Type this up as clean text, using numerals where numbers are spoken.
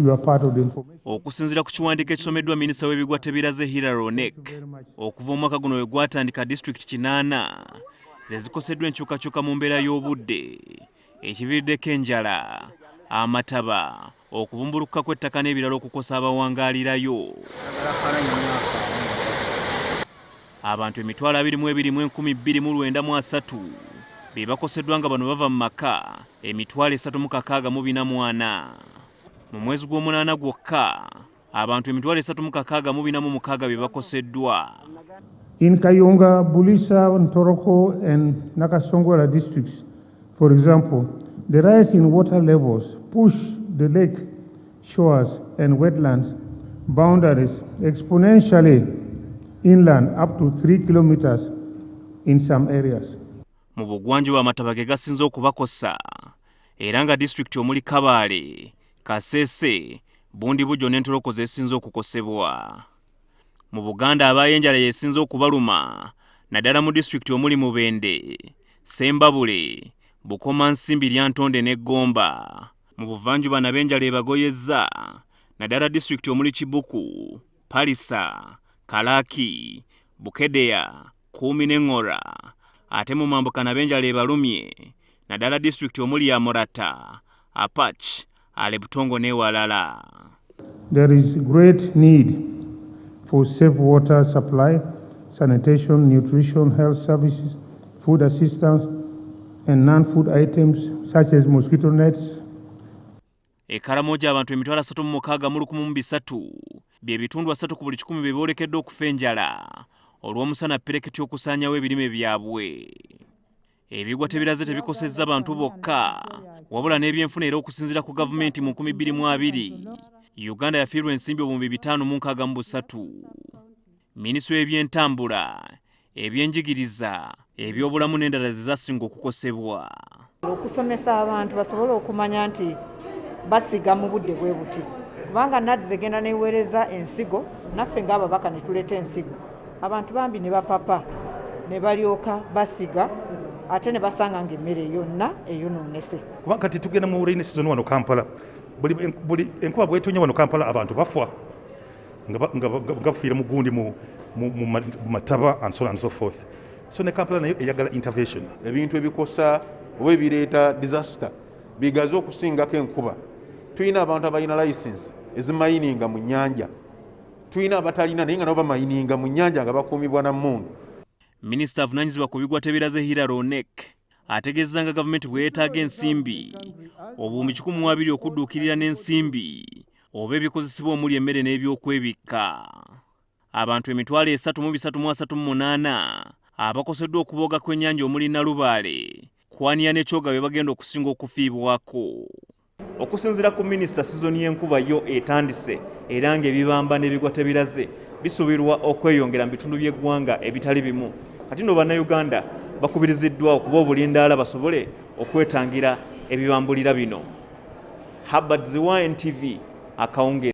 You are part of the information. Okusinziira ku kiwandiiko ekisomeddwa minisita w'ebigwa tebiraze Hilary Onek, okuva omwaka guno we gwatandika, disitulikiti 8 ze zikoseddwa enkyukakyuka mu mbeera y'obudde, ekiviiriddeko enjala, amataba, okubumbulukuka kw'ettaka n'ebirala okukosa abawangaalirayo. Abantu 22,230 be bakoseddwa, nga bano bava mu maka 364,044. Mu mwezi gw'omunaana gwokka, abantu 3,646 be bakoseddwa. In Kayunga, Bulisa, Ntoroko, and Nakasongola districts, for example, the rise in water levels push the lake shores and wetlands boundaries exponentially inland up to 3 kilometers in some areas. Mu bugwanjuba, amataba ge gasinze okubakosa, era nga disitulikiti omuli Kabaale, Kasese, Bundibugyo n'Entoroko zesinze okukosebwa. Mu Buganda, abaayo enjala yesinze okubaluma, naddala mu disitulikiti omuli Mubende, Sembabule, Bukomansimbi, Lyantonde ne Gomba. Mu buvanjuba nabo enjala ebagoyezza, naddala disitulikiti omuli Kibuku, Palisa, Kalaki, Bukedeya, Kumi ne Ngora. Ate mu mambuka nabo enjala ebalumye, naddala disitulikiti omuli Amorata, Apac, Alebtong n'ewalala. There is great need for safe water supply, sanitation, nutrition, health services, food assistance, and non-food items such as mosquito nets. E Karamoja, abantu 361,300, bye bitundu 30 ku buli 100, bye boolekedde okufa enjala olw'omusana ppereketya okusaanyawo ebirime byabwe. Ebigwa tebiraze tebikosezza bantu bokka, wabula n'ebyenfuna, era okusinziira ku gavumenti, mu 2020 Uganda yafiirwa ensimbi 563,000. Minisitule y'ebyentambula, ebyenjigiriza, ebyobulamu n'endala ze zasinga okukosebwa. Okusomesa abantu basobole okumanya nti basiga mu budde bwe buti, kubanga NAADS egenda neweereza ensigo, naffe ng'ababaka ne tuleeta ensigo, abantu bambi ne bapapa ne balyoka basiga, ate ne basanga ng'emmere yonna eyonoonese. Kuba kati tugenda mu rainy season wano Kampala, buli enkuba bwetonya wano Kampala, abantu bafa nga bafiira mu gundi mu mataba and so on and so forth. So ne Kampala nayo eyagala intervention. Ebintu ebikosa oba ebireeta disaster bigaze okusingako enkuba. Tulina abantu abalina license ezimayininga mu nyanja, tulina abatalina naye nga nabo bamayininga mu nyanja nga bakuumibwa na mmundu. Minisita avunaanyizibwa ku bigwa tebiraze Hilary Onek ategeezezza nga gavumenti bwe yeetaaga ensimbi 120,000 okudduukirira n'ensimbi oba ebikozesebwa omuli emmere n'ebyokwebikka. Abantu 3,338 abakoseddwa okubooga kw'ennyanja omuli Nalubaale, Kwania ne Kyoga be bagenda okusinga okufiibwako. Okusinziira ku minisita, sizoni y'enkuba yo etandise, era ng'ebibamba n'ebigwa tebiraze bisuubirwa okweyongera mu bitundu by'eggwanga ebitali bimu. Kati nno Bannayuganda bakubiriziddwa okuba obulindaala basobole okwetangira ebibambulira bino. Habert Ziwa, NTV, akawungeezi.